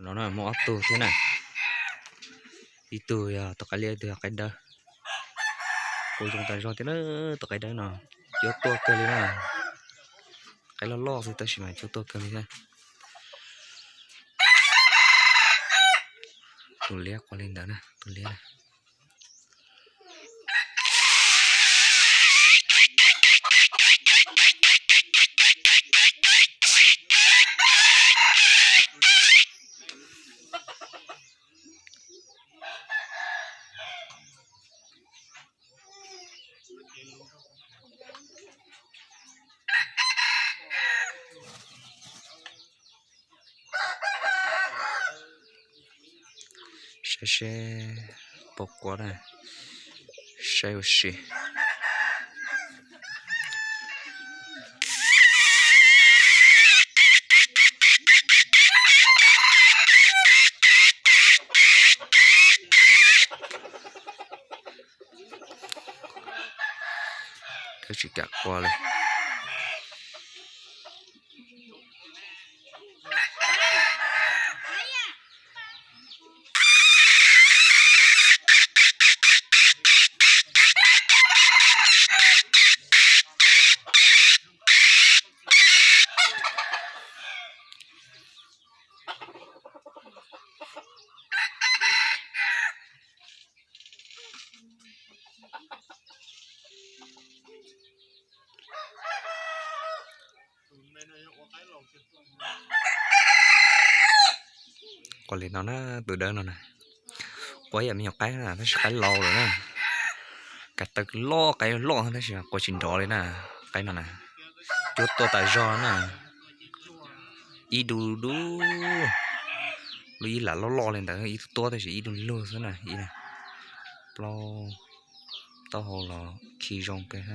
No na muaj ob tug thiab na, ib tug yog tus qaib liab, ib tug yog qaib dawb. Quas zoo tas zog thiab na, tus qaib dawb no cuab tuaj kawg li na. Qaib loj loj xwb tab sis mas cuab tuaj kawg li thiab. Tus liab quas li ntawd na, tus liab. Saib seb puas quaj na, saib ua si. Twb tsis kam quaj li. Quas li no na, tus dawb no na. Quas ib yam me nyuam qaib na tab sis qaib laus lawm na. Kav taw loj, qaib loj tab sis quas tsis nrov li na. Qaib no na, cuab tuaj tas zog na. Ib du du, lub ib lam loj loj li ntawd ib tug tuab tab sis ib du lug xwb na. Ib plaub, taub hau los khi zoo kawg.